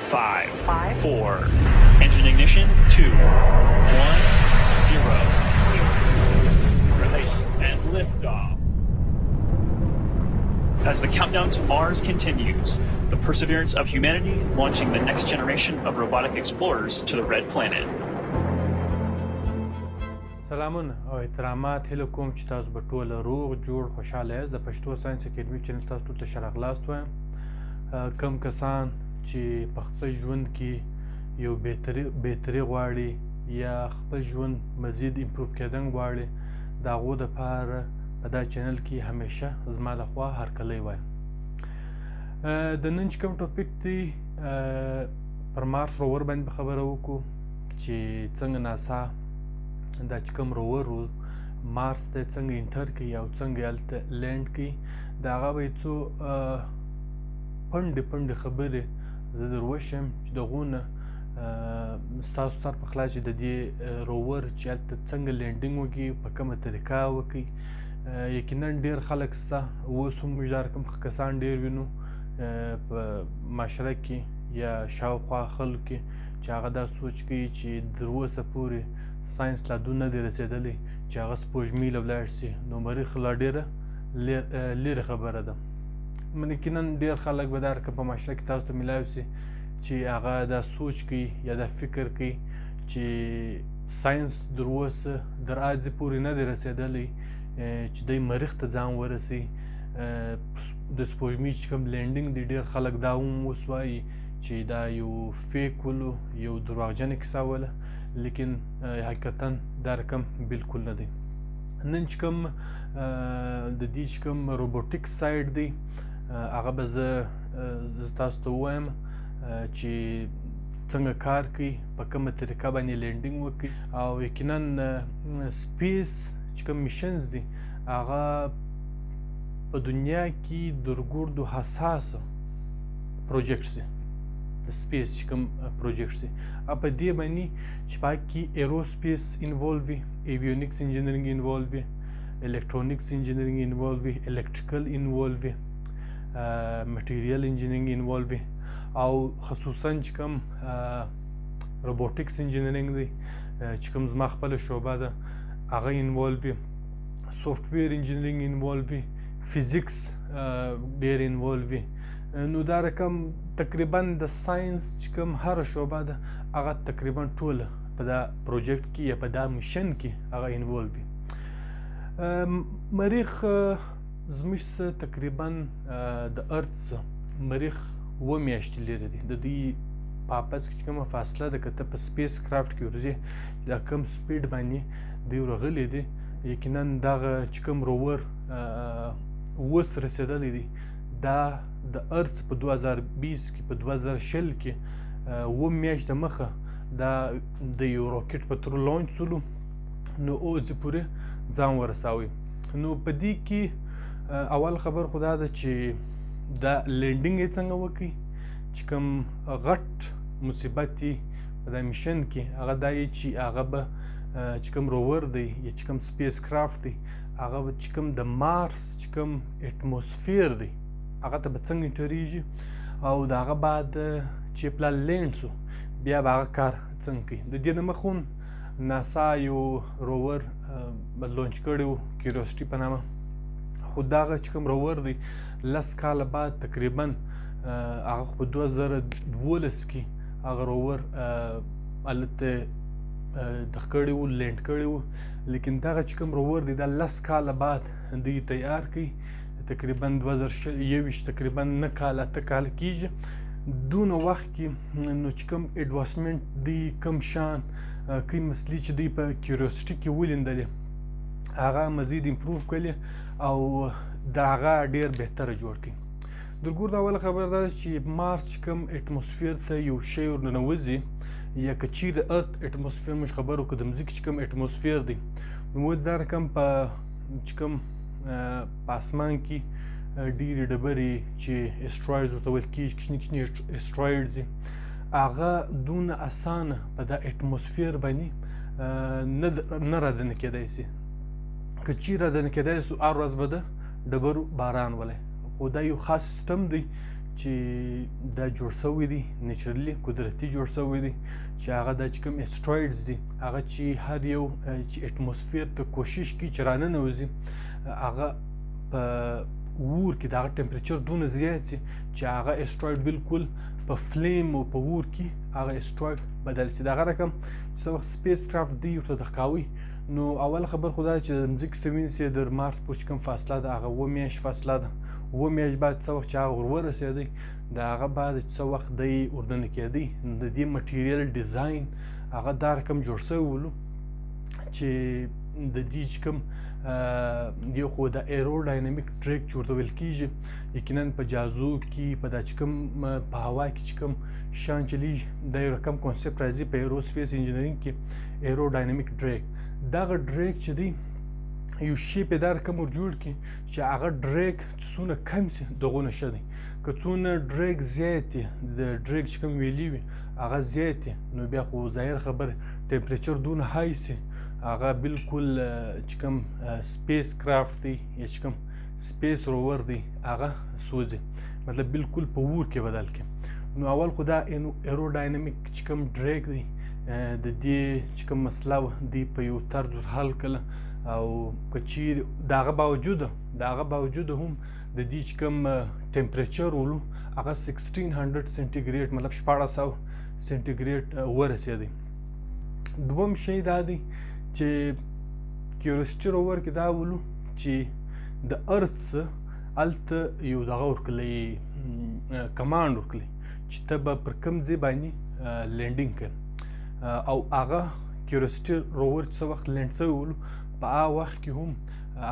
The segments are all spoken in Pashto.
5, 4, engine ignition, 2, 1, 0. And liftoff. As the countdown to Mars continues, the perseverance of humanity launching the next generation of robotic explorers to the Red Planet. سلامونه او احترامات، هیله کوم چې تاسو به ټول روغ جوړ خوشحاله یاست. د پښتو ساينس اکیډمي چینل تاسو ټول ته ښه راغلاست وایم. کم کسان چې په خپل ژوند کې یو بهتري غواړي یا خپل ژوند مزید improve کېدنګ غواړي، د هغو دپاره په دا چینل کې همیشه زما لخوا هرکلی وایم. د نن چې کوم topic دی، پر Mars rover باندې به خبره وکړو چې څنګه ناسا دا چې کوم rover و مارس ته څنګه enter کوي او څنګه یې هلته land کوي. د هغه به یې څو پنډې پنډې خبرې زه در وښیم چې د هغو نه ستاسو سر په خلاص چې د دې rover چې هلته څنګه landing وکړي، په کومه طریقه وکړي. یقینا ډېر خلک سته، اوس هم موږ دا رقم کسان ډېر وینو په معاشره کې یا شاوخوا خلکو کې چې هغه دا سوچ کوي چې تر اوسه پورې ساینس لا دونه نه دی رسېدلی چې هغه سپوږمۍ له ولاړ سي، نو مریخ لا ډېره لیرې خبره ده. یقینا ډېر خلک به دا رقم په معاشره کې تاسو ته میلاو سي چې هغه دا سوچ کوي یا دا فکر کوي چې ساینس تر اوسه در آځې پورې نه دی رسېدلی چې دی مریخ ته ځان ورسوي. د سپوږمۍ چې کوم landing دی، ډېر خلک دا هم اوس وایي چې دا یو fake ولو، یو درواغجنه کیسه وله، لیکن حقیقتا دا رقم بالکل نه دی. نن چې کوم د دې چې کوم robotic side دی، هغه به زه تاسو ته ووایم چې څنګه کار کوي، په کومه طریقه باندې landing وکړي. او یقینا space چې کوم missions دي، هغه په دنیا کې در ګردو حساس project دی. د space چې کوم project دی، په دې باندې چې په هغه کې aerospace involve وي، avionics engineering involve وي، electronics engineering involve وي، electrical involve وي، material engineering involve وي، او خصوصا چې کوم robotics engineering دی چې کوم زما خپله شعبه ده، هغه involve وي، software engineering involve وي، physics ډېر involve وي. نو دا رقم تقریبا د ساينس چې کوم هره شعبه ده، هغه تقریبا ټوله په دا project کې یا په دا mission کې هغه involve وي. مریخ زموږ څخه تقریبا د earth څخه مریخ 7 میاشتې لیرې دی. د دوی په آپس کې چې کومه فاصله ده، که ته په spacecraft کې ورځې، دا کوم speed باندې دوی ورغلي دي، یقینا دغه چې کوم rover اوس رسېدلی دی، دا د earth په 2020 کې، په 2020 کې 7 میاشت د مخه دا د یو راکټ په through launch سولو، نو اوس پورې ځان ورساوی. نو په دې کې اول خبر خو دا ده چې دا landing یې څنګه وکړي، چې کوم غټ مصیبت یې په دا mission کې هغه دا یې چې هغه به چې کوم rover دی یا چې کوم spacecraft دی، هغه به چې کوم د مارس چې کوم atmosphere دی، هغه ته به څنګه enter یږي، او د هغه بعد چې پلا land سو بیا به هغه کار څنګه کوي. د دې د مخه هم ناسا یو rover launch کړی و، Curiosity په نامه، خو دغه چې کوم rover دی 10 کاله بعد تقریبا هغه خو په 2012 کې هغه rover هلته دغه کړی و، land کړی و، لیکن دغه چې کوم rover دی دا 10 کاله بعد دوی تیار کړي، تقریبا 2021 تقریبا 9 کاله 8 کاله کېږي. دونه وخت کې نو چې کوم advancement دی، کوم شان کوم مسلې چې دوی په Curiosity کې ولیندلې، هغه مزید improve کړي او د هغه ډېر بهتره جوړ کړي. درګور دا اوله خبره دا ده چې مارس چې کوم atmosphere ته یو شی ورننوځي، یا که چیرې earth atmosphere موږ خبرو کړو، د مځکې چې کوم atmosphere دی، نو اوس دا رقم په چې کوم په اسمان کې ډېرې ډبرې چې asteroids ورته ویل کېږي، کوچني کوچني asteroids دي، هغه دونه اسانه په دا atmosphere باندې نه رادننه کېدای سي. که چیرې رادننه کېدای سو، هر ورځ به د ډبرو باران ولی. خو دا یو خاص سیستم دی چې دا جوړ شوی دی، naturally قدرتي جوړ شوی دی، چې هغه دا چې کوم asteroids دي، هغه چې هر یو چې اتموسفیر ته کوشش کوي چې راننوځي، هغه په اور کې د هغه temperature دونه زیات شي چې هغه asteroid بالکل په flame او په اور کې هغه asteroid بدل شي. دغه رقم څه وخت spacecraft دی ورته دښکاوي. نو اول خبر خو دا چې د مځکې څه وینسي د مارس پورې چې کوم فاصله ده، هغه 7 میاشت فاصله ده. 7 میاشت بعد څه وخت چې هغه ور ورسېدی، د هغه بعد څه وخت دی اردنه کېدی، د دې material design هغه دا رقم جوړ شوی ولو چې د دې چې کوم یو خو د aerodynamic drag چې ورته ویل کېږي، یقینا په جازو کې په دا چې کوم په هوا کې چې کوم شیان چلیږي، دا یو رقم concept راځي په aerospace engineering کې، aerodynamic drag. دغه drag چې دی، یو شی په دا رقم ور جوړ کړي چې هغه drag څونه کم شي دغونه ښه دی. که څونه drag زیات وي، د drag چې کوم value وي هغه زیات وي، نو بیا خو ظاهر خبره temperature دونه high شي، هغه بالکل چې کوم spacecraft دی یا چې کوم space rover دی هغه سوځي، مطلب بالکل په اور کې بدل کړي. نو اول خو دا aerodynamic چې کوم drag دی، د دې چې کوم مسله وه، دی په یو طرز ور حل کړه. او که چیرې د هغه باوجود هم د دې چې کوم temperature ولو، هغه 1600 سنټیګریډ، مطلب 1600 سنټیګریډ ورسېدی. دوم شی دا دی چې Curiosity rover کې دا ولو چې د earth څه هلته یو دغه ورکلی، command ورکلی چې ته به پر کوم ځای باندې landing کوې. او هغه Curiosity rover چې څه وخت land شوی ولو، په هغه وخت کې هم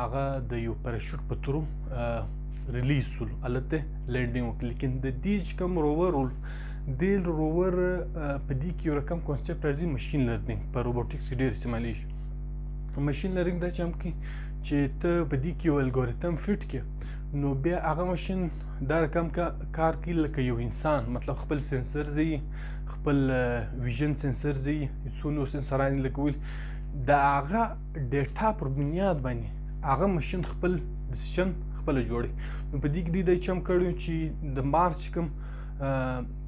هغه د یو parachute په through release شول، هلته landing وکړ. لیکن د دې چې کوم rover ول، دې rover په دې کې یو رقم concept راځي، machine learning، په robotics کې ډېر استعمالیږي machine learning. دا چم کې چې ته په دې کې یو algorithm fit کې، نو بیا هغه ماشین دا رقم کار کوي لکه یو انسان، مطلب خپل sensor زی، خپل vision sensor زی، څو نور سنسران لګول، د هغه data پر بنیاد باندې هغه ماشین خپل decision خپله جوړوي. نو په دې کې دی چم کړی چې د مارس چې کوم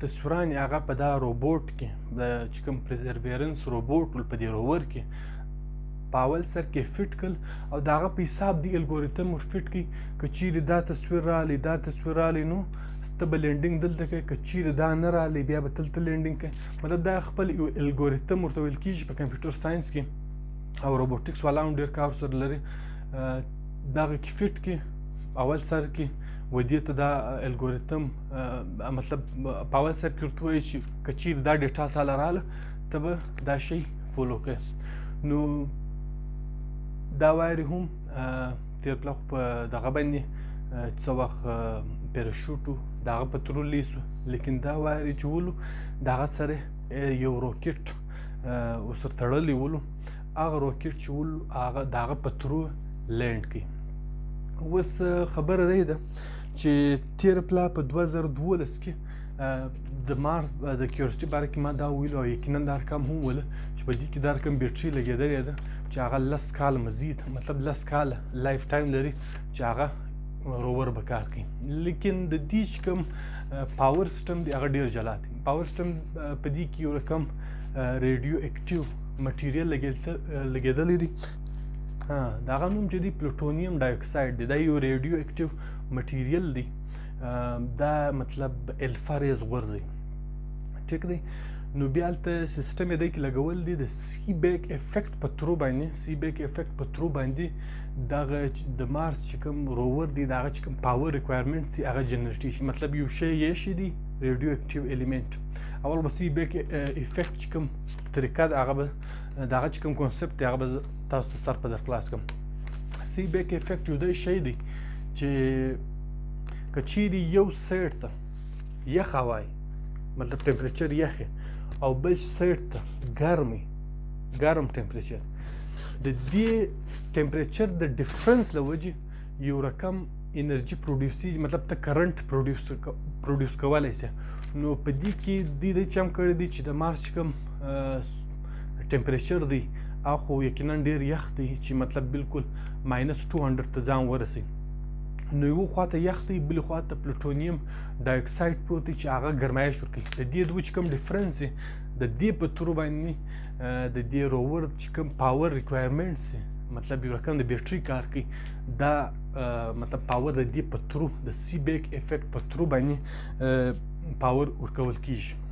تصویران هغه په دا روبوټ کې، د چې کوم Perseverance robot ول، په دې rover کې په اول سر کې fit کړ او د هغه په حساب دی algorithm ور fit کړي، که چیرې دا تصویر رالی، دا تصویر رالی، نو ته به landing دلته کوې، که چیرې دا نه رالی، بیا به دلته landing کوې. مطلب دا خپل یو algorithm ورته ویل کېږي په computer science کې، او robotics والا هم ډېر کار سره لري. دغه کې fit کې اول سر کې و دې ته دا algorithm، مطلب په اول سر کې ورته وایي چې که چیرې دا data تاله راله، ته به دا شی follow کوې. نو دا وایرې هم تېر پلا خو په دغه باندې څه وخت parachute د هغه په through لیسو، لیکن دا وایرې چې ولو، د هغه سره یو راکټ ورسره تړلی ولو، هغه راکټ چې ولو، هغه د هغه په through land کوي. اوس خبره دی ده چې تېر پلا په 2012 کې د مارس د Curiosity باره کې ما دا ویلو، او یقینا دا رقم هم وله چې په دې کې دا رقم بیټري لګېدلې ده چې هغه 10 کاله مزید، مطلب 10 کاله life time لري چې هغه rover به کار کوي. لیکن د دې چې کوم power system دی، هغه ډیر جلا دی. power system په دې کې یو رقم radioactive material لګېدلی دی. د هغه نوم چې دی plutonium dioxide دی. دا یو radioactive material دی، دا مطلب alpha rays غورځوي، ټیک دی. نو بیا هلته سیستم یې دی کې لګول دی، د Seebeck effect په through باندې، Seebeck effect په through باندې دغه د مارس چې کوم rover دی، دغه چې کوم power requirement سي هغه generate شي. مطلب یو شی یې شي دی radioactive element، اول به Seebeck effect چې کوم طریقه ده، هغه به دغه چې کوم concept دی، هغه به تاسو ته سر په در خلاص کوم. Seebeck effect یو دی شی دی چې که چیرې یو side ته یخ هوا، مطلب temperature یخ، او بل side ته ګرمي، ګرم temperature، د دې temperature د difference له وجې یو رقم انرژي produce، مطلب ته current produce کولی شي. نو په دې کې دې د چم کړی دی چې د مارس چې کوم temperature دی، هغه خو یقینا ډیر یخ دی چې مطلب بالکل -200 ته ځان ورسي. نو یو خواته یخ دی، بل خواته پلوټونیم ډای اکساید پروت دی چې هغه ګرمایش ورکوي. د دې دوه چې کوم difference دی، د دې په through باندې د دې rover چې کوم power requirements دی، مطلب یو رقم د بیټري کار کوي، دا مطلب power د دې په through د Seebeck effect په through باندې power ورکول کیږي.